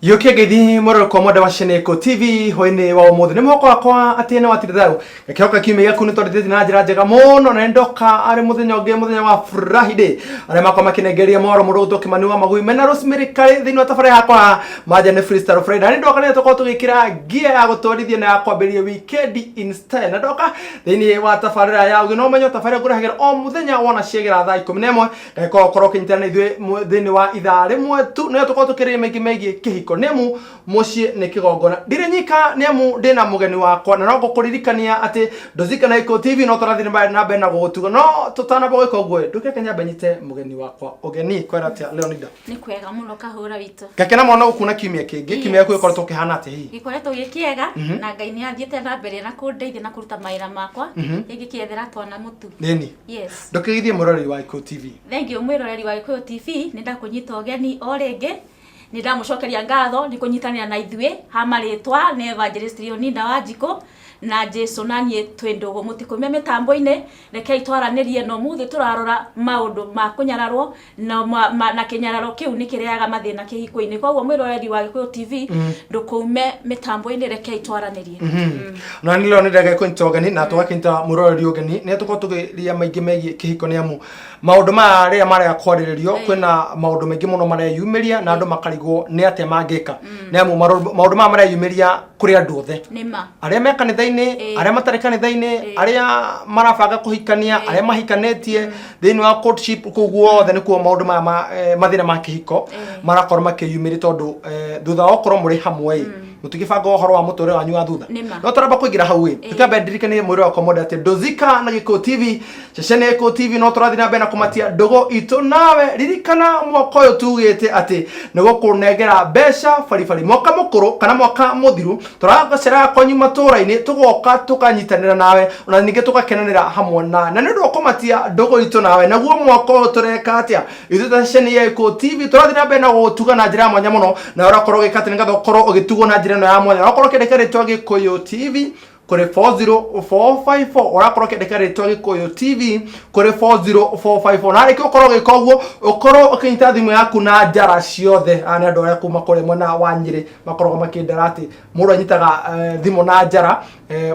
Yũkia ngeithi mwĩroroko mwenda wa Sheneko TV hwainĩ wa ũmũthĩ nĩ mwĩhoko wakwa atĩ nĩ watinda thayũ gakĩhoka kiumia gĩaku nĩ twandĩtĩtie na njĩra njega mũno na nĩ ndoka arĩ mũthenya ũngĩ mũthenya wa Friday arĩa makwa makĩnengeria mohoro mũndũ gũtwo Kĩmani wa Magui mena Rosemary Karĩ thĩinĩ wa tabarĩra yakwa manja nĩ Freestyle Friday na nĩ ndoka nĩ tũkorwo tũgĩkĩra ngia ya gũtwarithia na ya kwambĩrĩria weekend in style na ndoka thĩinĩ wa tabarĩra ya ũgĩ na ũmenyo tabarĩra ngũrehagĩra o mũthenya wona ciagĩra thaa 11 ndagĩka ũkorwo ũkĩnyitana na ithuĩ thĩinĩ wa ithaa rĩmwe tu nĩyo tũkorwo tũkĩrĩria maingĩ megiĩ kĩhiko nĩamu mũciĩ nĩ kĩgongona ndirĩ nyika nĩamu ndĩna mũgeni wakwa na no ngũkũririkania atĩ ndũzika na Gĩkũyũ TV no tũrathiĩ na mbere na gũgũtuga no tũtanamba gwĩka ũguo ndũkeke nyambe nyite mũgeni wakwa ũgeni kwĩra atĩa Leonida. Nĩ kwega mũno kahũra witũ. Ngakena mũno gũkuona kiumia kĩngĩ. Kiumia gĩaku gĩkoretwo kĩhana atĩa hihi? Gĩkoretwo gĩ kĩega na Ngai nĩ athiĩte na mbere na kũndeithia na kũruta mawĩra makwa ngĩkĩethera twana mũtu. Nĩni. Yes. Ndũkĩgeithie mwĩroreri wa Gĩkũyũ TV. Thank you mwĩroreri wa Gĩkũyũ TV, nĩ ndakũnyita ũgeni o rĩngĩ. Nĩ ndamũcokeria ngatho nĩ kũnyitanĩra na ithuĩ ha marĩtwa nĩ Evangelist Leoninda Wanjikũ na Jesu na niĩ twĩ ndũgũ. Mũtikũime mĩtambo-inĩ, rekei twaranĩrie na ũmũthĩ tũrarora maũndũ ma kũnyararwo na, ma, ma, na kĩnyararo kĩu nĩ kĩrehaga mathĩna kĩhiko-inĩ. Koguo mwĩroreri wa Gĩkũyũ TV ndũkũime mĩtambo-inĩ, rekei twaranĩrie. Na nĩ leo nĩ ndagä kũnyita ũgeni na tũgakĩnyita mwĩroreri ũgeni nĩ tũkorwo tũgĩria maingĩ megiĩ kĩhiko nĩ amu maũndũ maya rĩrĩa marega kwarĩrĩrio kwĩna maũndũ maingĩ mũno mareyumĩria na andũ makarigwo nĩ atĩa mangĩka nĩ amu maũndũ maya mareyumĩria kũrĩ andũ othe. Nĩ ma. Arĩa me kanitha-inĩ, arĩa matarĩ kanitha-inĩ, arĩa marabanga kũhikania, arĩa mahikanĩtie thĩinĩ wa courtship, kũu guothe nĩkuo maũndũ maya mathĩna ma kĩhiko marakorwo makĩyumĩria tondũ thutha wa gũkorwo mũrĩ hamwe ĩ, mũtingĩbanga ũhoro wa mũtũrĩre wanyu wa thutha. Nĩ ma. No tũramba kũingĩra hau ĩ, tũkĩambe ndirikanie mwĩrĩ wakwa mwende atĩ Ndũthika na Gĩkũyũ TV, ceceni ya Gĩkũyũ TV no tũrathiĩ na mbere na kũmatia ndũgũ itũ nawe. Ririkana mwaka ũyũ tugĩte atĩ nĩ gũkũnengera mbeca baribari. Mwaka mũkũrũ kana mwaka mũthiru tũragaceraga kwanyu matũra-inĩ, tũgoka tũkanyitanĩra nawe ona ningĩ tũgakenanĩra hamwe nawe, na nĩ ũndũ wa kũmatia ndũgũ itũ nawe. Naguo mwaka ũyũ tũreka atĩa? Ithuĩ ta ceceni ya Gĩkũyũ TV tũrathiĩ na mbere na gũgũtuga na njĩra ya mwanya mũno, na ũrakorwo ũgĩka atĩ nĩgetha ũkorwo ũgĩtugwo na njĩra ĩno ya mwanya, ũrakorwo ũkĩandĩka rĩtwa Gĩkũyũ TV kũrĩ 40454, ũrakorwo ũkĩandĩka rĩtwa Gĩkũyũ TV kũrĩ 40454, na arĩkia ũkorwo ũgĩka ũguo ũkorwo ũkĩnyita thimũ yaku na njara ciothe. Aya nĩ andũ arĩa kuma kũrĩa mwena wa Nyĩrĩ makoragwo makĩndara atĩ mũndũ anyitaga thimũ na njara.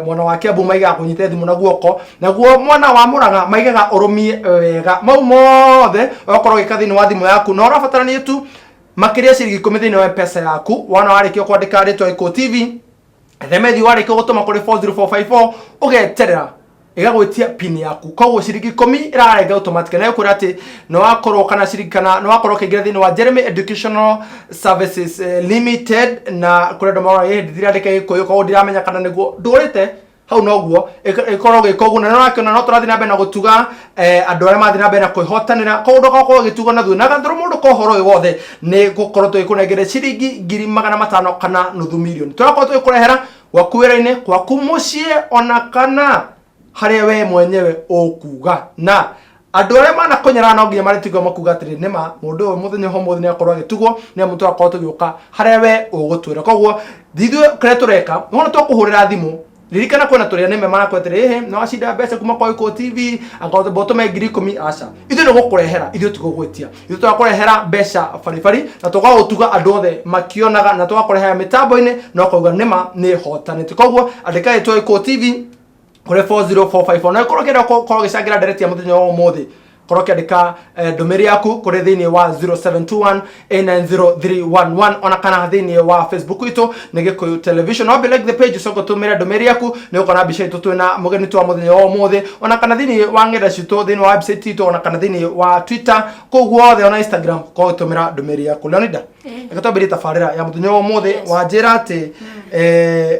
Mwena wa Kiambu maigaga kũnyita thimũ na guoko, naguo mwena wa Murang'a maigaga ũrũmie wega. Mau mothe ũgakorwo ũgĩka thĩinĩ wa thimũ yaku, na ũrabatarania tu makĩria ciringi 10 thĩinĩ wa M-Pesa yaku. Wona warĩkia kwandĩka rĩtwa Gĩkũyũ TV, SMS warĩkia gũtũma kũrĩ 40454, ũgeterera ĩgagwĩtia pin yaku. Koguo ciringi 10 ĩrarenga automatic, na ĩkwĩra atĩ nĩ wakorwo kana ciringi kana nĩ wakorwo ũkĩingĩra thĩinĩ wa Jeremy Educational Services Limited. Na kũrĩ andũ marora ĩ ndirandĩka Gĩkũyũ, koguo ndiramenya kana nĩguo ndũrĩte hau, noguo ĩkorwo ĩgĩka ũguo. Na nĩ ũrakĩona no tũrathiĩ na mbere na gũtuga andũ arĩa marathiĩ na mbere na kwĩhotanĩra, koguo ndũgakorwo ũgĩtugwo na thuĩ na gathũrũ mũndũ ka ũhoro ũyũ wothe nĩ gũkorwo tũgĩkũnengere ciringi 500,000 kana nuthu mirioni. Tũrakorwo tũgĩkũrehera gwaku wĩra-inĩ, gwaku mũciĩ, ona kana harĩa we mwenyewe ũkuga. Na andũ arĩa manakũnyarara no nginya marĩtigwo makuga atĩrĩ, nĩma mũndũ ũyũ mũthenya wa ũmũthĩ nĩ akorwo agĩtugwo, nĩ amu tũrakorwo tũgĩũka harĩa we ũgũtwĩra. Koguo ithuĩ kĩrĩa tũreka, wona twakũhũrĩra thimũ, ririkana kwĩna tũrĩa nĩme marakwĩra atĩrĩ, ĩhĩ nĩ wacinda mbeca kuma kwa Gĩkũyũ TV, angorwo ũtũme 10,000. Aca, ithuĩ nĩ gũkũrehera, ithuĩ ti gũgwĩtia, ithuĩ tũrakũrehera mbeca baribari na tũgagũtuga andũ othe makĩonaga, na tũgakũrehera mĩtambo-inĩ na ũkauga nĩma nĩ hotanĩte. Koguo andĩka rĩtwa Gĩkũyũ TV kũrĩ 40454, na ũkorwo ũkĩenda gũkorwo ũgĩcangĩra ndereti ya mũthenya wa ũmũthĩ, korwo ũkĩandĩka ndũmĩrĩri yaku kũrĩ thĩinĩ wa 0721 890311, ona kana thĩinĩ wa Facebook itũ nĩ Gĩkũyũ Television. No like the page, ũcoke ũtũmĩre ndũmĩrĩri yaku, nĩ ũkona mbica itũ twĩna mũgeni witũ wa mũthenya wa ũmũthĩ, ona kana thĩinĩ wa ng'enda citũ, thĩinĩ wa website itũ, ona kana thĩinĩ wa Twitter, kũu guothe, ona Instagram, korwo ũgĩtũmĩra ndũmĩrĩri yaku. Leonida, reke twambĩrĩrie tabarĩra ya mũthenya wa ũmũthĩ. Wanjĩra atĩ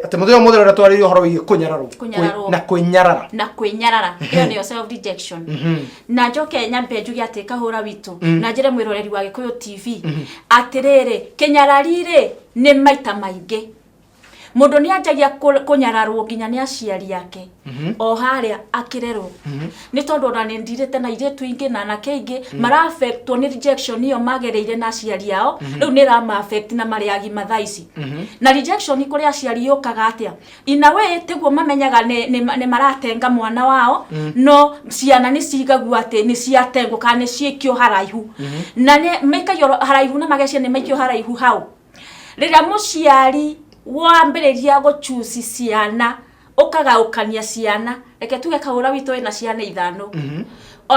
atĩ mũthenya wa ũmũthĩ ũrĩa twarĩrie ũhoro wĩgiĩ kũnyararwo. Kũnyararwo. Na kwĩnyarara. Na kwĩnyarara, ĩyo nĩyo self rejection. Na njoke nyambe njuge atĩ kahũra witũ na njĩre mwĩroreri wa Gĩkũyũ TV atĩrĩrĩ, kĩnyarari rĩ nĩ maita maingĩ. Mũndũ nĩ anjagia kũnyararwo nginya nĩ aciari ake o harĩa akĩrerwo, nĩ tondũ ona nĩ ndirĩte na airĩtu ingĩ na anake aingĩ mara-affectwo nĩ rejection ĩyo magereire na aciari ao. Rĩu nĩ ĩrama affect na marĩ agima thaa ici. Na rejection kũrĩ aciari yũkaga atĩa? In a way tiguo mamenyaga nĩ maratenga mwana wao, no ciana nĩ cigagua atĩ nĩ ciatengwo kana nĩ ciĩkio haraihu, na nĩ maikagio haraihu na magecia nĩ maikio haraihu hau. Rĩrĩa mũciari wambĩrĩria gũchuci ciana, ũkagaũkania ciana, reke tuge kahũra witũ wĩna ciana ithano, O,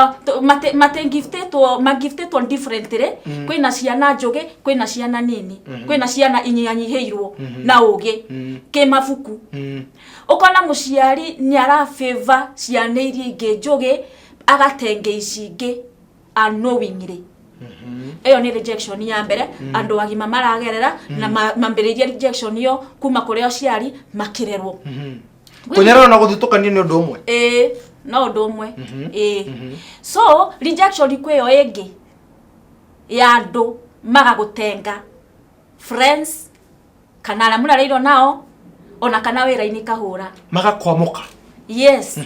matigiftĩtwo, magiftĩtwo differently. Kwĩna ciana njũgĩ, kwĩna ciana nini, kwĩna ciana inyihanyihĩirwo na ũgĩ kĩmabuku. Ũkona mũciari nĩ arafavor ciana iria ingĩ njũgĩ, agatenge ici ingĩ unknowingly. Ĩyo nĩ rejection ya mbere andũ agima maragerera, na mambĩrĩirie rejection ĩyo kuma kũrĩ aciari makĩrerwo. Kũnyarara na gũthutũkanio nĩ ũndũ ũmwe? Ĩĩ, no ũndũ ũmwe, ĩĩ. So rejection kwĩ ĩyo ĩngĩ ya andũ magagũtenga, friends kana arĩa mũrareirwo nao, ona kana wĩra-inĩ, kahũra. Magakwamũka. Yes,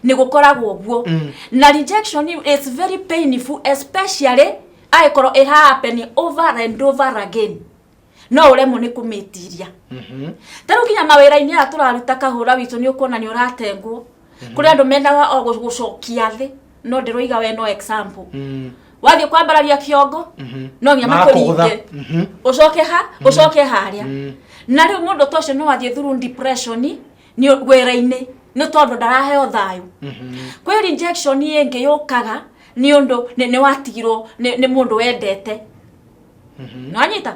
nĩ gũkoragwo ũguo. Na rejection is very painful, especially angĩkorwo ĩ happen over and over again, no ũremwo nĩ kũmĩtiria. Ta rĩu nginya mawĩra-inĩ aya tũraruta, kahũra witũ, nĩ ũkuona nĩ ũratengwo kũrĩ andũ mendaga o gũcokia thĩ. No ndĩroiga we no example, wathiĩ kwambararia kĩongo no nginya Magakũgũtha. makũringe, ũcoke ha ũcoke harĩa. Na rĩu mũndũ ta ũcio no athiĩ through depression nĩ wĩra-inĩ, nĩ tondũ ndaraheo thayũ. Kwĩ rejection ĩngĩ yũkaga nĩ ũndũ nĩ watigirwo nĩ mũndũ wendete. Nĩwanyita,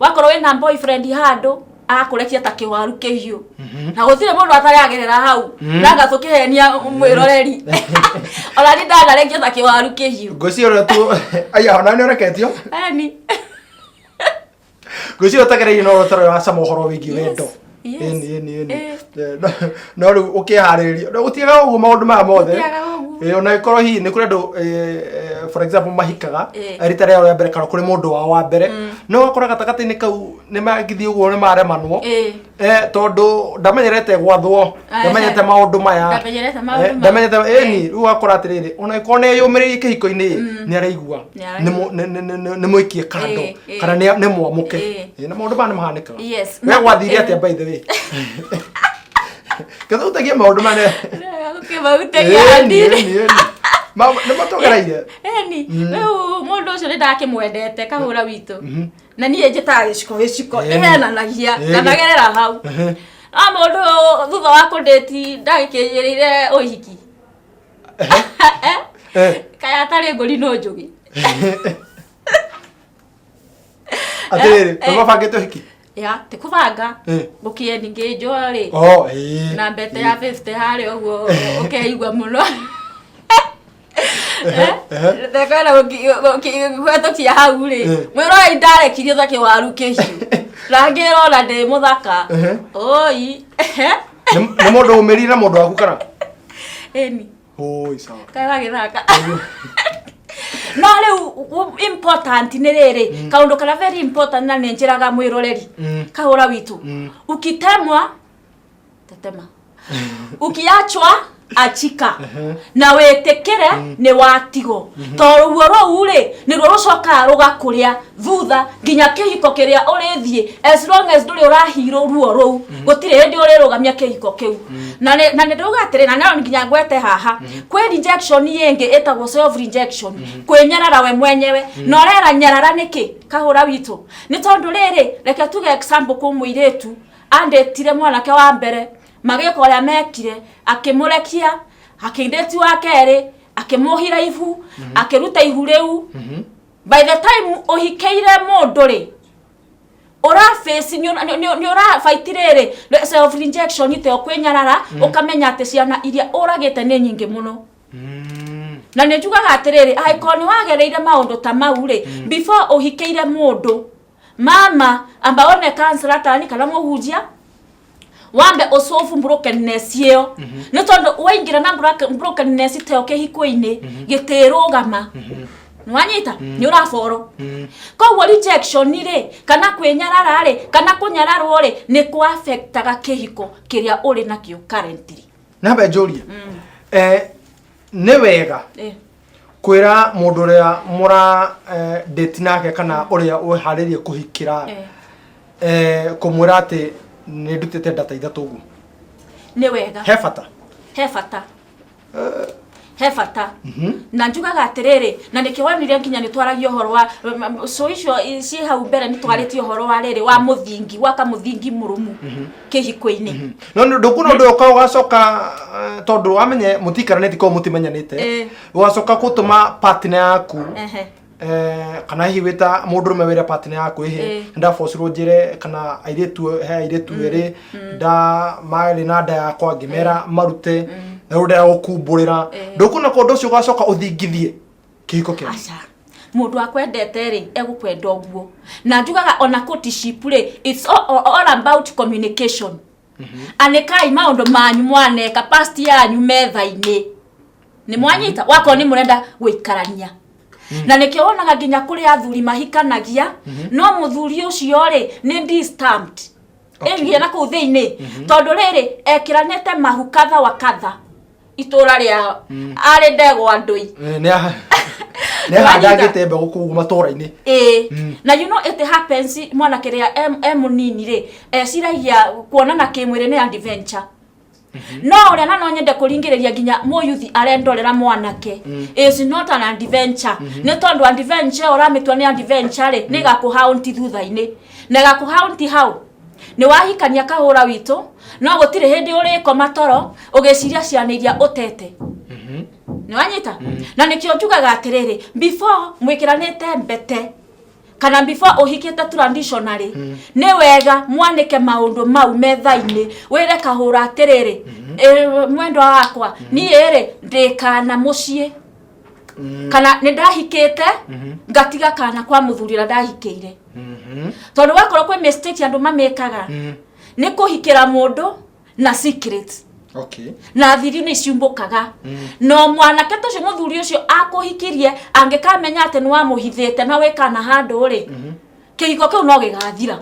wakorwo wĩna boyfriend handũ, agakũrekia ta kĩwaru kĩhiũ, na gũtirĩ mũndũ ataragerera hau, na gatũkĩhenia mwĩroreri, ona ni ndanarekia ta kĩwaru kĩhiũ. Ngwĩciria ũrĩa tu aya ona nĩ ũreketio. Eni. Ngwĩciria ũtagereire no ũtarĩ wacama ũhoro wĩgiĩ wendo. Yes. Ĩni ĩni ĩni. Eh. No rĩu ũkĩharĩrĩria gũtiagaga ũguo maũndũ maya mothe. Gũtiagaga ũguo. Ona ĩkorwo hihi nĩ kũrĩ andũ, for example, mahikaga rita rĩao rĩa mbere kana kũrĩ mũndũ wao wa mbere, no ũgakora gatagatĩ-inĩ kau nĩ mangĩthiĩ ũguo nĩ maremanwo. Tondũ ndamenyerete gwathwo, ndamenyerete maũndũ maya. Ndamenyerete maũndũ maya. Ndamenyerete ĩni. Rĩu ũgakora atĩrĩrĩ, ona ĩkorwo nĩ eyũmĩrĩirie kĩhiko-inĩ, nĩ araigua Nĩ nĩ mũikie kando kana nĩ mwamũke. Na maũndũ maya nĩ mahanĩkaga. We gwathire atĩa, by the way? Ketha utagie maũndũ maya. Gũkĩmautagia hanini. Ĩni, ĩni. Nĩ matũgereire. Eni, rĩu mũndũ ũcio nĩ ndakĩmwendete, kahũra witũ, na niĩ njĩtaga gĩciko gĩciko. Ĩhenanagia ndanagerera hau. No mũndũ ũyũ, thutha wa kũndĩti, ndagĩkĩnjĩrĩire ũhiki. Kaya atarĩ ngũri no njũgĩ. Atĩrĩrĩ, nĩ mabangĩte ũhiki? Ya ti kũbanga. Gũkĩeni ngĩnjwo rĩ. Oh, ĩĩ. Na mbete ya 50 harĩa ũguo ũkeigua mũno. Ndekwenda gwetũkia hau rĩ. Mwĩrorei, ndarekirie ta kĩwaru kĩhiũ na ngĩrona ndĩ mũthaka. Oi. Nĩ mũndũ ũmĩrire na mũndũ waku kana? Ĩni. Oi, sawa. Kaĩ wagĩthaka. No rĩu important nĩ rĩrĩ, kaũndũ karĩa very important, na nĩ njĩraga mwĩroreri, kahũra witũ, ukitemwa tetema, ukiachwa achika, na wĩtĩkĩre nĩ watigwo, tondũ ruo rũu rĩ nĩruo rũcokaga rũgakũrĩa thutha nginya kĩhiko kĩrĩa ũrĩthiĩ. As long as ndũrĩ ũrahirwo ruo rũu, gũtirĩ hĩndĩ ũrĩrũgamia kĩhiko kĩu. Na nĩ ndauga atĩrĩ, na no nginya ngwete haha, kwĩ rejection ĩngĩ ĩtagwo self rejection, kwĩnyarara we mwenyewe. Na ũrera nyarara nĩkĩ, kahũra witũ? Nĩ tondũ rĩrĩ, reke tuge example, kwĩ mũirĩtu andĩtire mwanake wa mbere, magĩka ũrĩa mekire, akĩmũrekia, akĩndĩti wa kerĩ, akĩmũhira ihu, akĩruta ihu rĩu. By the time ũhikĩire mũndũ rĩ, ũra face nĩ ũra fight rĩrĩ self rejection, te kwĩnyarara, ũkamenya atĩ ciana iria ũragĩte nĩ nyingĩ mũno. Na nĩ njugaga atĩrĩrĩ, angĩkorwo nĩ wagereire maũndũ ta mau rĩ, before ũhikĩire mũndũ, mama, amba one counselor tani kana mũhunjia, wambe ũsolve brokenness ĩyo, nĩ tondũ waingĩra na brokenness ta ĩyo kĩhiko-inĩ, gĩtĩrũgama. Nĩwanyita, nĩ ũraboro. Koguo rejection rĩ, kana kwĩnyarara rĩ, kana kũnyararwo rĩ, nĩ kũ affectaga kĩhiko kĩrĩa ũrĩ nakĩo currently. Nambe njũrie, nĩ wega kwĩra mũndũ ũrĩa mũra date nake kana ũrĩa wĩharĩrie kũhikĩra, kũmwĩra atĩ nĩ ndutĩte nda ta 3 ũguo? Nĩ wega. He bata? He bata, he bata. Na njugaga atĩrĩrĩ, na nĩkĩo wonire nginya nĩ twaragia ũhoro wa so icio ciĩ hau mbere, nĩ twarĩtie ũhoro wa rĩrĩ wa mũthingi, gwaka mũthingi mũrũmu kĩhiko-inĩ. No nĩ ndũkuona ũndũ ũyũ ũgacoka, tondũ wamenye mũtikaranĩtie, koguo mũtimenyanĩte, ũgacoka gũtũma partner yaku, kana hihi wĩta mũndũrũme wĩre partner yaku, ĩhĩ, ndabocirwo njĩre kana airĩtu, he airĩtu erĩ nda marĩ na nda yakwa, ngĩmera marute, na rĩu ndĩrenda gũkumbũrĩra. Ndũkuona ko ũndũ ũcio ũgacoka ũthingithie kĩhiko kĩanyu? Aca, mũndũ akwendete rĩ, egũkwenda ũguo. Na njugaga ona courtship rĩ, it's all about communication. Anĩkai maũndũ manyu mwaneka, past yanyu metha-inĩ. Nĩ mwanyita? Wakorwo nĩ mũrenda gũikarania. Na nĩkĩo wonaga nginya kũrĩ athuri mahikanagia, no mũthuri ũcio rĩ, nĩ disturbed ĩnginya na kũu thĩinĩ, tondũ rĩrĩ ekĩranĩte mahu kadha wa kadha itũra rĩao, arĩ ndegwa ndũi. Nĩ ahandangĩte mbegũ kũu matũra-inĩ. Ĩĩ, na you know it happens, mwanake rĩrĩa e mũnini rĩ, eciragia kuonana kĩmwĩrĩ nĩ adventure. No ũrĩa na no nyende kũringĩrĩria nginya mũyuthi arendorera, mwanake, is not an adventure, nĩ tondũ adventure ĩyo ũramĩtua nĩ adventure rĩ, nĩ ĩgakũhaunti thutha-inĩ, na ĩgakũhaunti hau nĩ wahikania kahũra witũ, no gũtirĩ hĩndĩ ũrĩkoma toro ũgĩciria ciana iria ũtete. Nĩ wanyita? Na nĩkĩo njugaga atĩrĩrĩ, before mwĩkĩranĩte mbete kana before ũhikĩte traditionally, nĩ wega mwanĩke maũndũ mau metha-inĩ, wĩre kahũra atĩrĩrĩ, "Mwendwa wakwa, niĩ rĩ, ndĩ kana mũciĩ, kana nĩ ndahikĩte ngatiga kana kwa mũthuri ũrĩa ndahikĩire." Tondũ wakorwo kwĩ mistake andũ mamĩkaga, nĩ kũhikĩra mũndũ na secret, na thiri nĩ ciumbũkaga. No mwanake ta ũcio, mũthuri ũcio akũhikirie angĩkamenya atĩ nĩ wamũhithĩte na wĩkana handũ rĩ, kĩhiko kĩu no gĩgathira,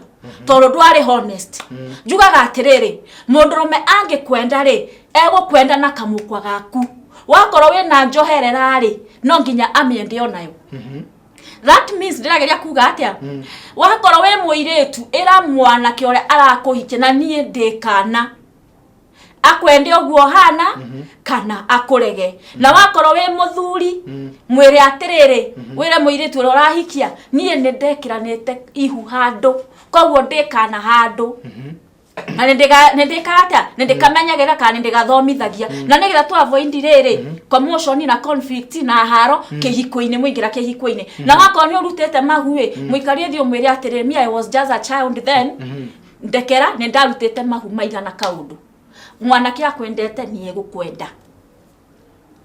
tondũ ndwarĩ honest. Njugaga atĩrĩrĩ, mũndũrũme angĩkwenda rĩ, egũkwenda na kamũkwa gaku. Wakorwo wĩna njoherera rĩ, no nginya amĩende onayo. That means, ndĩrageria kuga atĩa, wakorwo wĩ mũirĩtu, ĩra mwanake ũrĩa arakũhikia, na niĩ ndĩ kana, akwende ũguo hana kana akũrege. Na wakorwo wĩ mũthuri, mwĩre atĩrĩrĩ, wĩre mũirĩtu ũrĩa ũrahikia, niĩ nĩ ndekĩranĩte ihu handũ, koguo ndĩ kana handũ, na nĩ ndĩkaga atĩa, nĩ ndĩkamenyagĩrĩra kana nĩ ndĩgathomithagia, na nĩgetha tũ avoid rĩrĩ commotion na conflict na haro kĩhiko-inĩ mũingĩra kĩhiko-inĩ. Na wakorwo nĩ ũrutĩte mahu ĩ, mũikarie thiĩ ũmwĩre atĩrĩrĩ, me, I was just a child then, ndekera, nĩ ndarutĩte mahu maigana kaũndũ. Mwanake akwendete, nĩ egũkwenda.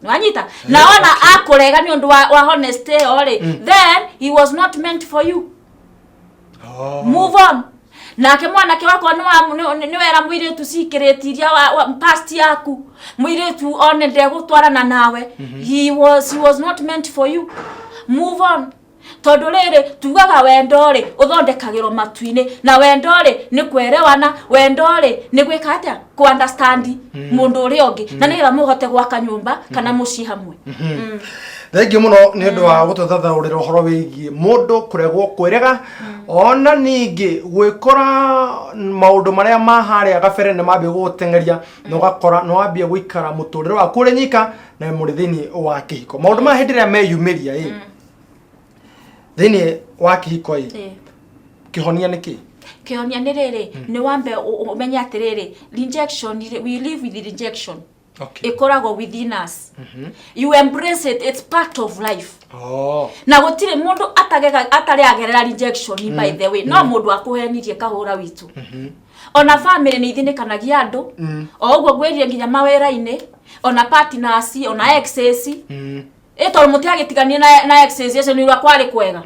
Nĩwanyita? Na ona akũrega nĩ ũndũ wa honesty ĩyo rĩ, then he was not meant for you. Move on. Nake mwanake wakwa, nĩ wera mũirĩtu secret iria wa past yaku, mũirĩtu one ndegũtwarana nawe, he was not meant for you, move on. Tondũ rĩrĩ, tugaga wendo rĩ, ũthondekagĩrwo matu-inĩ, na wendo rĩ, nĩ kwerewana, wendo rĩ, nĩ gwĩka atĩa, ku understand mũndũ ũrĩa ũngĩ, na nĩgetha mũhote gwaka nyũmba kana mũciĩ hamwe. Thengiũ mũno nĩ ũndũ wa gũtũthathaũrĩra ũhoro wĩgiĩ mũndũ kũregwo kwĩrega, ona ningĩ gwĩkora maũndũ marĩa ma harĩa gabere nĩ mambia gũgũteng'eria, na ũgakora nĩ wambia gũikara mũtũrĩre waku ũrĩ nyika na mũrĩ thĩinĩ wa kĩhiko. Maũndũ maya hĩndĩ ĩrĩa meyumĩria ĩ thĩinĩ wa kĩhiko ĩ, kĩhonia nĩ kĩ? Kĩhonia nĩ rĩrĩ, nĩ wambe ũmenye atĩrĩrĩ, rejection rĩ, we live with rejection. Ĩkoragwo within us. You embrace it, it's part of life. Na gũtirĩ mũndũ atarĩ agerera rejection. By the way, no mũndũ akũhenirie, kahũra witũ, ona family nĩ ithinĩkanagia andũ o ũguo ngwĩrire, nginya mawĩra-inĩ, ona partners, ona exes. Ĩ tondũ mũtiagĩtiganire na exes acio nĩ ũrĩa kwarĩ kwega,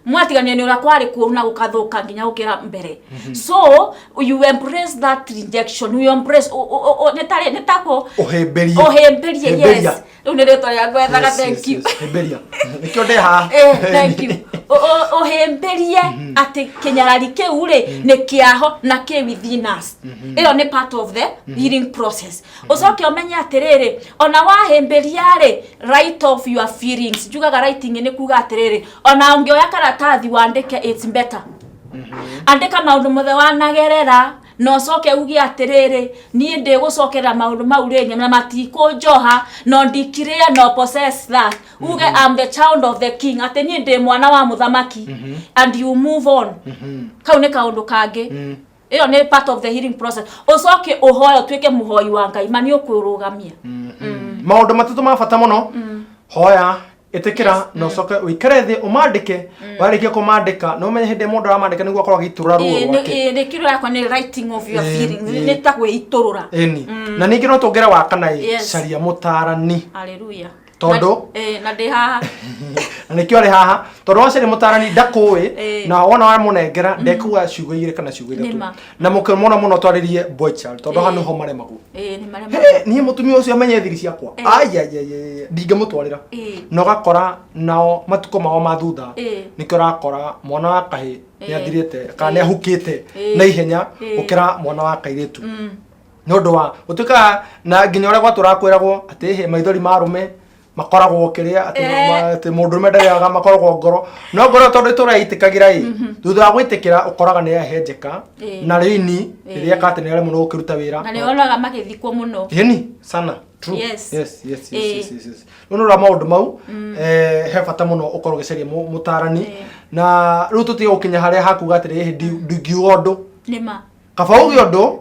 mwatiganire nĩ ũrĩa kwarĩ kũũru na gũkathũka nginya gũkĩra mbere. So you embrace that rejection, you embrace nĩ tako Ũhĩmbĩrie. Ũhĩmbĩrie, yes. Hĩmbĩria. Rĩu nĩ rĩtwa rĩa ngwethaga. Yes, Thank yes, you. yes. Hĩmbĩria, nĩkĩo ndĩ haha. Thank you. Ũhĩmbĩrie atĩ kĩnyarari kĩu rĩ nĩ kĩaho na kĩ within us. Ĩyo nĩ part of the healing process. Ũcoke ũmenye atĩrĩrĩ, ona wahĩmbĩria rĩ, write off your feelings. Njugaga writing nĩ kuga atĩrĩrĩ, ona ũngĩoya karatathi wandĩke "It's better", andĩka maũndũ mothe wanagerera na ũcoke uge atĩrĩrĩ, niĩ ndĩgũcokerera maũndũ mau rĩngĩ na matikũnjoha, no declare no possess that, uge, "I'm the child of the king", atĩ niĩ ndĩ mwana wa mũthamaki, and you move on. Kau nĩ kaũndũ kangĩ. Ĩyo nĩ part of the healing process. Ũcoke ũhoe, ũtuĩke mũhoi wa Ngai, ma nĩ ũkwĩrũgamia. Maũndũ matatũ ma bata mũno: hoya, ĩtĩkĩra, na ũcoke ũikare thĩ ũmandĩke. Warĩkia kũmandĩka, na ũmenye hĩndĩ ĩrĩa mũndũ aramandĩka nĩguo akorwo agĩitũrũra ruo rwake. Nĩ kĩro yakwa nĩ writing of your feelings, nĩ ta gwĩitũrũra. Ĩni, na ningĩ no tuongere wa kana ĩ, caria mũtarani. Haleluya. Na ndĩ haha. Na nĩkĩo arĩ haha, tondũ wacaria mũtarani ndakũĩ, na wona wamũnengera ndekuga ciugo igĩrĩ kana ciugo ithatũ. Nĩma. Na mũkĩ mũno mũno twarĩrie boy child, tondũ haha nĩho maremagwo. Nĩ marĩa He, niĩ mũtumia ũcio amenye thiri ciakwa, aiaiaiai, ndingĩmũtwarĩra. Na ũgakora nao matukũ mao ma thutha, nĩkĩo ũrakora mwana wa kahĩ nĩ athirĩte kana nĩ ahukĩte na ihenya gũkĩra mwana wa kairĩtu, nĩ ũndũ wa gũtuĩkaga na nginya ũrĩa gwatũraga kwĩragwo atĩ hĩ maithori ma arũme makoragwo kĩrĩa atĩ atĩ mũndũrũme ndarĩaga, makoragwo ngoro, no ngoro tondũ tũreitĩkagĩra ĩ, thutha wa gwĩtĩkĩra ũkoraga nĩ yahenjeka na rĩini rĩrĩa eka atĩ nĩ aremwo nĩ gũkĩruta wĩra. Na nĩ wonaga magĩthikwo mũno. Ĩni sana, true. Yes. Yes. Rĩu nĩ ũrona maũndũ mau, he bata mũno ũkorwo ũgĩcaria mũtarani. Na rĩu tũtige gũkinya harĩa hakuga atĩrĩ, ndingiuga ũndũ. Nĩma. Kaba uge ũndũ,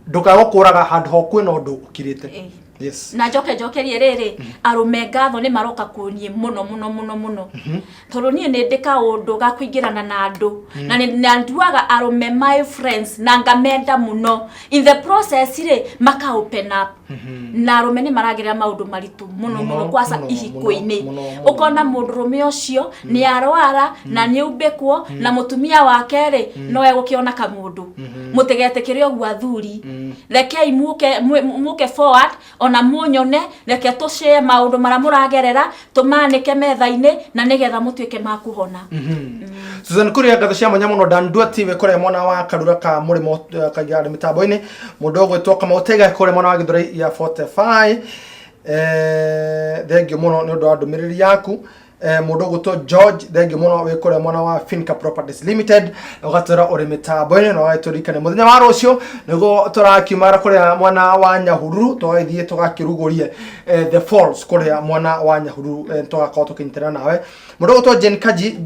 ndũkae gũkũraga handũ ho kwĩna ũndũ ũkirĩte. Yes. Na njoke njokerie rĩrĩ, arũme ngatho nĩ maroka kũniĩ mũno mũno mũno mũno, tondũ niĩ nĩ ndĩ kaũndũ ga kũingĩrana na andũ na nĩ na nduaga arũme my friends na ngamenda mũno. In the process rĩ, maka open up, na arũme nĩ maragerera maũndũ maritũ mũno mũno kwaca ihiko-inĩ. Mũno, mũno. Ũkona mũndũrũme ũcio nĩ arwara na nĩ aumbĩkwo na mũtumia wake rĩ, no egũkĩona kamũndũ. Mũtigetĩkĩre ũguo, athuri. Rekei muke muke forward, ona munyone, reke tũshare maũndũ marĩa mũragerera, tũmanĩke metha-inĩ na nĩgetha mũtuĩke makũhona. Susan Kuria, ngatho cia mwanya mũno. Dandua TV kũrĩa mwena wa Karura ka mũrĩmo, kaiga mĩtambo-inĩ. Mũndũ ũgwĩtwo Kamau Tega kũrĩa mwena wa Gĩthũrai ya 45, thengio mũno nĩ ũndũ wa ndũmĩrĩri yaku. Mũndũ ũgwĩtwo George, thengio mũno, wĩ kũrĩa mwena wa Finca Properties Limited, ũgatwĩra ũrĩ mĩtambo-inĩ na ũgagĩtũririkania mũthenya wa rũciũ nĩguo tũrakiumagara kũrĩa mwena wa Nyahururu, tũgagĩthiĩ tũgakĩrugũrie The Falls kũrĩa mwena wa Nyahururu. Tũgakorwo tũkĩnyitana nawe. Mũndũ ũgwĩtwo Jane Kaji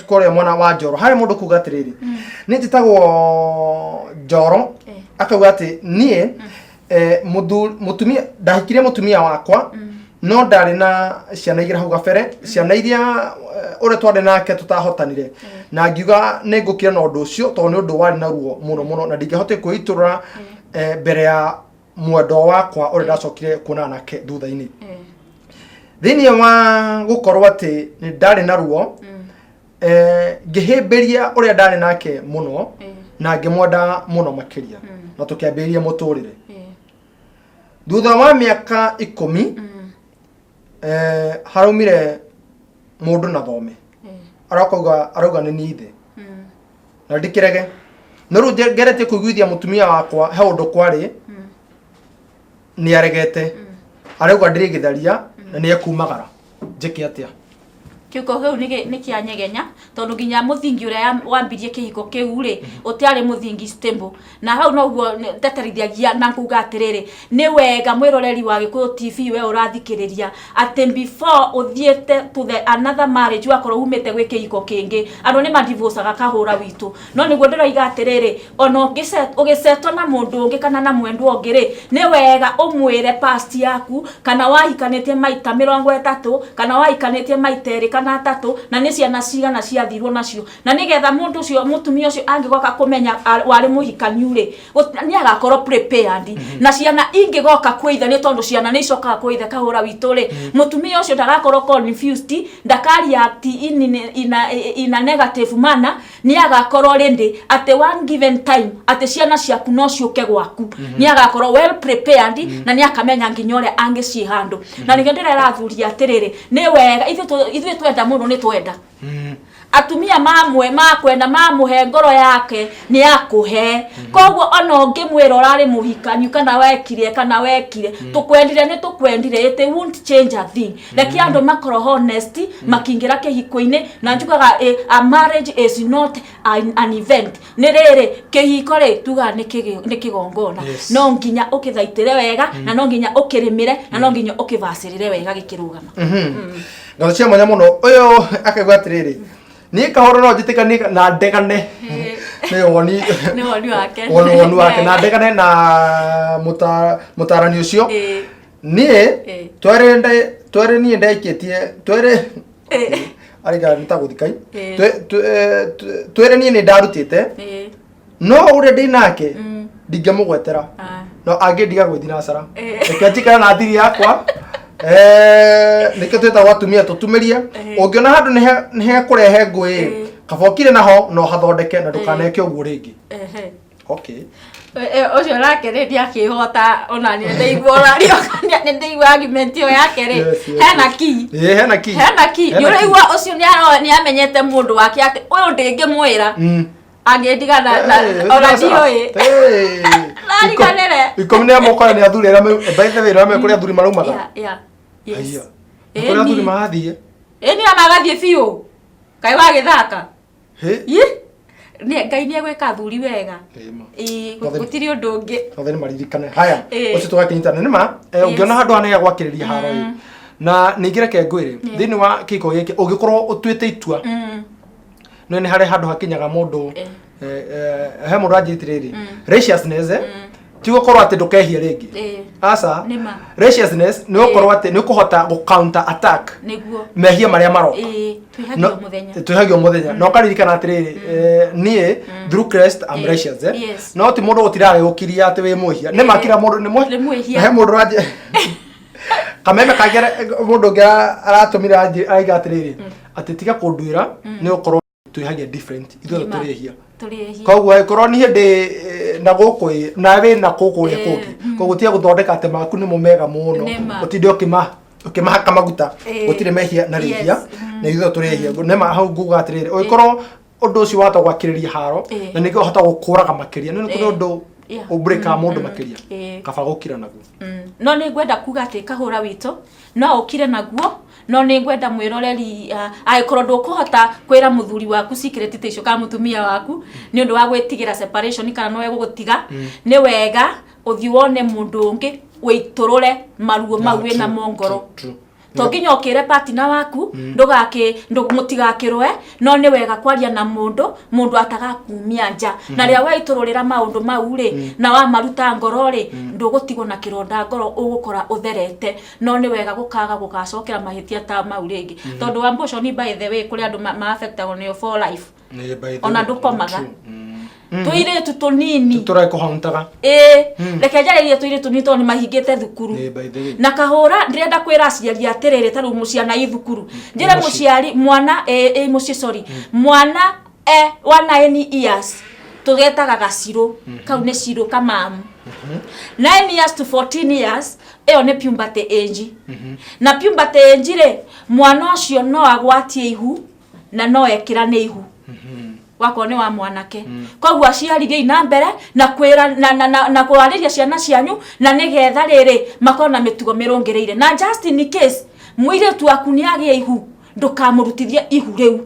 kũrĩa mwena wa Njoro, harĩ mũndũ kuga atĩrĩrĩ, niĩ njĩtagwo Njoro. Akauga atĩ niĩ mũtumia ndahikirie mũtumia wakwa, no ndarĩ na ciana igĩrĩ hau gabere, ciana iria ũrĩa twarĩ nake tũtahotanire, na ngiuga nĩ ngũkira na ũndũ ũcio tondũ nĩ ũndũ warĩ na ruo mũno mũno na ndingĩahotire kwĩitũrũra mbere ya mwendwa wakwa ũrĩa ndacokire kuonana nake thutha-inĩ. Thĩinĩ wa gũkorwo atĩ nĩ ndarĩ na ruo, ngĩhĩmbĩria ũrĩa ndarĩ nake mũno na ngĩmwenda mũno makĩria, na tũkĩambĩrĩria mũtũrĩre. Thutha wa mĩaka 10, haraumire mũndũ na thome, arakauga arauga nĩ niĩ ithe, na ndikĩrege, no rĩu ngeretie kũiguithia mũtumia wakwa he ũndũ kwarĩ, nĩ aregete, arauga ndĩrĩ gĩtharia na nĩ ekumagara. Njĩke atĩa? Kĩhiko kĩu nĩ kĩa nyegenya, tondũ nginya mũthingi ũrĩa wambirie kĩhiko kĩu rĩ, ũtiarĩ mũthingi stable. Na hau noguo ndeterithagia na kuga atĩrĩrĩ, nĩ wega mwĩroreri wa Gĩkũyũ TV, we ũrathikĩrĩria, atĩ before ũthiĩte to the another marriage, wakorwo umĩte gwĩ kĩhiko kĩngĩ. Andũ nĩ madivocaga kahũra witũ, no nĩguo ndĩroiga atĩrĩrĩ, ona ũgĩcetwo na mũndũ ũngĩ kana na mwendwa ũngĩ rĩ, nĩ wega ũmwĩre past yaku, kana wahikanĩtie maita 30 kana wahikanĩtie maita 2. Kana atatũ, na nĩ ciana cigana ciathirwo nacio, na nĩgetha mũndũ ũcio, mũtumia ũcio angĩgoka kũmenya warĩ mũhikaniu rĩ, nĩ agakorwo prepared. Na ciana ingĩgoka kwĩ ithe, nĩ tondũ ciana nĩ icokaga kwĩ ithe, kahũra witũ rĩ, mũtumia ũcio ndagakorwo confused, ndakareact in a negative manner. Nĩ agakorwo ready atĩ one given time atĩ ciana ciaku no ciũke gwaku. Nĩ agakorwo well prepared na nĩ akamenya nginya ũrĩa angĩciĩ handũ. Na nĩkĩo ndĩrera athuri atĩrĩrĩ, nĩ wega ithuĩ twenda mũno, nĩ twenda atumia mamwe makwenda mamũhe ngoro yake nĩ akũhe. Koguo ona ũngĩmwĩra ũrarĩ mũhikaniu kana wekire tũkwendire, nĩ tũkwendire, it won't change a thing. Reke andũ makorwo honest makingĩra kĩhiko-inĩ. Na njugaga a marriage is not an event. Nĩ rĩrĩ, kĩhiko rĩ, tugaga nĩ kĩgongona. No nginya ũkĩthaitĩre wega, na no nginya ũkĩrĩmĩre, na no nginya ũkĩbacĩrĩre wega gĩkĩrũgama. Ngatho cia mwanya mũno. Ũyũ akauga atĩrĩrĩ, niĩ kahoro no njĩtĩkanie na ndegane, nĩ woni. Nĩ woni wake. Woni wake, na ndegane na mũtarani ũcio. Niĩ twere niĩ ndekĩtie twere arĩga nĩ ta gũthikai. Twere niĩ nĩ ndarutĩte, no ũrĩa ndĩ nake ndingĩmũgwetera. No angĩndiga gwĩthi nacara, reke njikare na thiri yakwa. Nĩkĩo twĩtagwo atumia tũtumĩrie. Ũngĩona handũ nĩ hekũrehe ngũĩ, kaba ũkire naho no hathondeke na ndũkaneke ũguo rĩngĩ. Okay. Ũcio nake rĩ, ndiakĩhota ona nĩ ndaigua ũrario, nĩ ndaigua argument ĩyo yake rĩ. Hena ki. Ĩĩ, hena ki. Hena ki. Hena nĩ ũraigua ũcio nĩ amenyete mũndũ wake atĩ ũyũ ndĩngĩmwĩra angĩndiga na ona ndiũĩ. Nariganĩre. 11 ũkora nĩ athuri arĩa by the way, arĩa me kũrĩa athuri maraumaga. Yeah. Haiya. Kũrĩa athuri marathiĩ. Ĩ, nĩ magathiĩ biũ, kaĩ wagĩthaka. Hĩ. Ĩ, Ngai nĩ egwĩka athuri wega. Ĩ, ma. Ĩ, Mwathani. gũtirĩ ũndũ ũngĩ. Othe nĩ maririkane haya. Ũcio tũgakĩnyitana nĩ ma ũngĩona handũ hanega gwakĩrĩria haro ĩ, na ningĩ reke ngwĩre, thĩinĩ wa kĩhiko gĩkĩ ũngĩkorwo ũtuĩte itua, no nĩ harĩ handũ hakinyaga mũndũ. He mũndũ anjĩte rĩrĩ, righteousness ti gũkorwo atĩ ndũkehia rĩngĩ. Aca. Nĩ ma. Righteousness nĩ gũkorwo atĩ nĩ ũkũhota gũ counter attack Nĩguo. mehia marĩa maroka. Ĩ, twĩhagio mũthenya. Twĩhagio mũthenya, na ũkaririkana atĩrĩrĩ, niĩ through Christ I'm righteous. No ti mũndũ gũtiraga gũkiria atĩ wĩ mwĩhia. Nĩ ma kila mũndũ nĩ Nĩ mwĩhia. He mũndũ ũranjĩ kameme kangĩ, mũndũ ũngĩ aratũmire araiga atĩrĩrĩ, atĩ tiga kũnduĩra nĩ gũkorwo twĩhagia different, ithuothe Nĩ ma. tũrĩ ehia. Tũrĩ ehia. Koguo angĩkorwo niĩ ndĩ na gũkũ ĩ, nawe na kũkũ ũrĩa kũngĩ, koguo tiga gũthondeka atĩ maku nĩmo mega mũno. Nĩ ma. Ũtinde ũkĩmahaka maguta. Gũtirĩ mehia na rĩhia, na ithuothe tũrĩ ehia. Nĩma hau nguga atĩrĩrĩ, ũngĩkorwo ũndũ ũcio wahota gwakĩrĩria haro, na ningĩ ũhota gũkũraga makĩria, nĩ kũrĩ ũndũ ũmbrĩkaga mũndũ makĩria, kaba gũkira naguo. No nĩ ngwenda kuga atĩ kahũra witũ no ũkire naguo, no nĩ ngwenda mwĩroreri, angĩkorwo ndũkũhota kwĩra mũthuri waku secret ta icio kana mũtumia waku nĩ ũndũ wa gwĩtigĩra separation kana no egũgũtiga, nĩ wega ũthiĩ wone mũndũ ũngĩ wĩitũrũre maruo mau wĩnamo ngoro. True. To nginya ũkĩre partner waku, ndũgakĩ mũtigakĩrũe, no nĩ wega kwaria na mũndũ, mũndũ atagakumia nja. Na rĩrĩa waitũrũrĩra maũndũ mau rĩ, na wamaruta ngoro rĩ, ndũgũtigwo na kĩronda ngoro, ũgũkora ũtherete. No nĩ wega gũkaga gũgacokera mahĩtia ta mau rĩngĩ, tondũ abortion, by the way, kũrĩ andũ ma-affectagwo nĩyo for life. Ĩ, by the Ona way, ndũkomaga. true. Tũirĩtu tũnini Tũrekũhauntaga. Ĩ, reke njarĩrie tũirĩtu tũnini tondũ nĩ mahingĩte thukuru. Ĩ, by the way. Na kahũra ndĩrenda kwĩra aciari atĩrĩrĩ, ta rĩu mũciana i thukuru, njĩre Mũciĩ. Mũciari mwana ĩ mũciĩ, sorry, mwana wa 9 years tũgetaga gacirũ kau, nĩ cirũ kamamu. 9 years to 14 years, ĩyo nĩ puberty age. Na puberty age rĩ, mwana ũcio no agwatie ihu na no ekĩrane ihu wakorwo nĩ wa mwanake. Koguo aciari, thiĩi na mbere na kwĩra na kwarĩria ciana cianyu, na nĩgetha rĩrĩ makorwo na mĩtugo mĩrũngĩrĩire. Na just in case mũirĩtu waku nĩ agĩa ihu, ndũkamũrutithie ihu rĩu.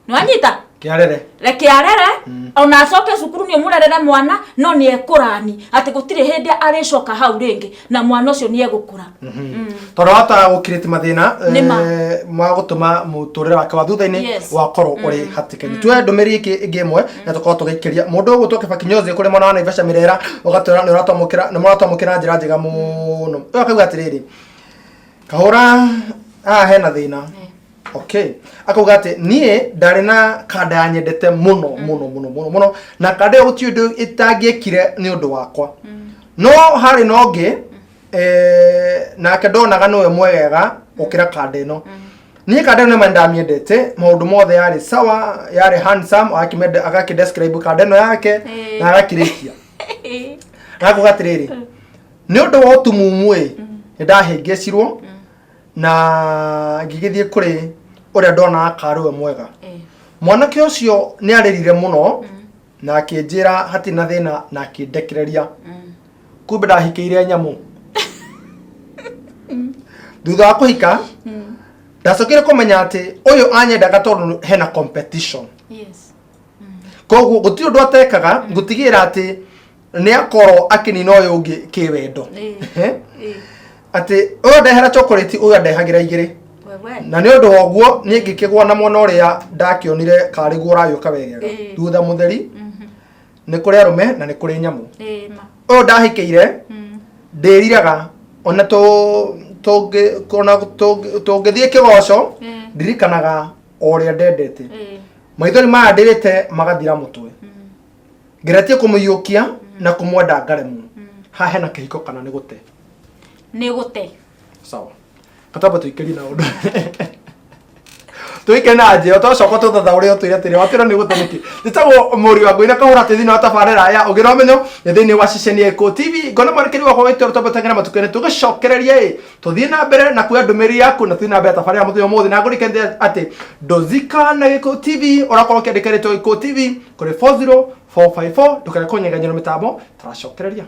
Nĩwanyita? Kĩarere. Reke arere, ona acoke cukuru nĩ ũmũrerere mwana, no nĩ ekũrani atĩ gũtirĩ hĩndĩ arĩcoka hau rĩngĩ, na mwana ũcio nĩ egũkũra. Tondũ wahota gũkirĩti mathĩna Nĩ ma. Ma gũtũma mũtũrĩre wake wa thutha-inĩ wakorwo ũrĩ hatĩka-inĩ. Tuoe ndũmĩrĩri ĩngĩ ĩngĩ ĩmwe na tũkorwo tũgĩikĩria mũndũ ũgũtwo Kĩbaki Nyozi kũrĩ mwena wa Naivasha Mĩrera, ũgatwĩra nĩ ũratwamũkĩra, nĩ mũratwamũkĩra na njĩra njega mũno. Ũyũ akauga atĩrĩrĩ, kahũra haha hena thĩna. Okay, akauga atĩ niĩ ndarĩ na kanda yanyendete mũno mũno mũno mũno mũno, na kanda ĩyo gũtirĩ ũndũ ĩtangĩekire nĩ ũndũ wakwa, no harĩ na ũngĩ nake ndonaga nĩwe mwegega gũkĩra kanda ĩno. Niĩ kanda ĩno nĩma ndamĩendete, maũndũ mothe yarĩ sawa, yarĩ handsome. Agakĩ describe kanda ĩno yake na agakĩrĩkia agakuga atĩrĩrĩ, nĩ ũndũ wa ũtumumu ĩ, nĩ ndahĩngĩcirwo na ngĩgĩthiĩ kũrĩ ũrĩa ndonaga karĩ we mwega. Mwanake ũcio nĩ arĩrire mũno na akĩnjĩra hatirĩ na thĩna na akĩndekereria. Kumbe ndahikĩire nyamũ. Thutha wa kũhika ndacokire kũmenya atĩ ũyũ anyendaga tondũ hena competition. Koguo gũtirĩ ũndũ atekaga gũtigĩrĩra atĩ nĩ akorwo akĩnina ũyũ ũngĩ kĩwendo. Atĩ ũyũ ndehera chocolate, ũyũ andehagĩra igĩrĩ. Wewe. Na nĩ ũndũ wa ũguo niĩ ngĩkĩgwa na mwena ũrĩa ndakĩonire karĩ guo ũragĩũka wegega. Thutha mũtheri, nĩ kũrĩ arũme na nĩ kũrĩ nyamũ. Ma. Ũyũ ndahikĩire ndĩriraga ona ona tũngĩthiĩ kĩgoco, ndirikanaga o ũrĩa ndendete. Maithori maya ndĩrĩte magathira mũtwe ngeretie kũmũiyũkia na kũmwenda ngaremwo. Haha hena kĩhiko kana nĩ gũte? Nĩ gũte. Sawa, katamba tũikĩrie na ũndũ tuike na njĩra twacoka tũthathaũre ũtwĩre atĩrĩ watwĩra nĩ gũte nĩkĩ. Njĩtagwo mũri wa ngũi na kahũra twĩ thĩinĩ wa tabarĩra ya ũgĩ na ũmenyo, nĩ thĩinĩ wa ceceni ya Gĩkũyũ TV. Ngona mwerekeri wakwa waitũ tũtambatagĩra matukũ-inĩ, tũgĩcokererie ĩ tũthiĩ na mbere na kuoya ndũmĩrĩri yaku na tũthiĩ na mbere tabarĩra mũthenya ũmũthĩ, na ngũrikanie atĩ ndũzika na Gĩkũyũ TV ũrakorwo ũkĩandĩka rĩtwa Gĩkũyũ TV kũrĩ 40454. Ndũkae kũnyeganyerwo mĩtambo, tũracokereria.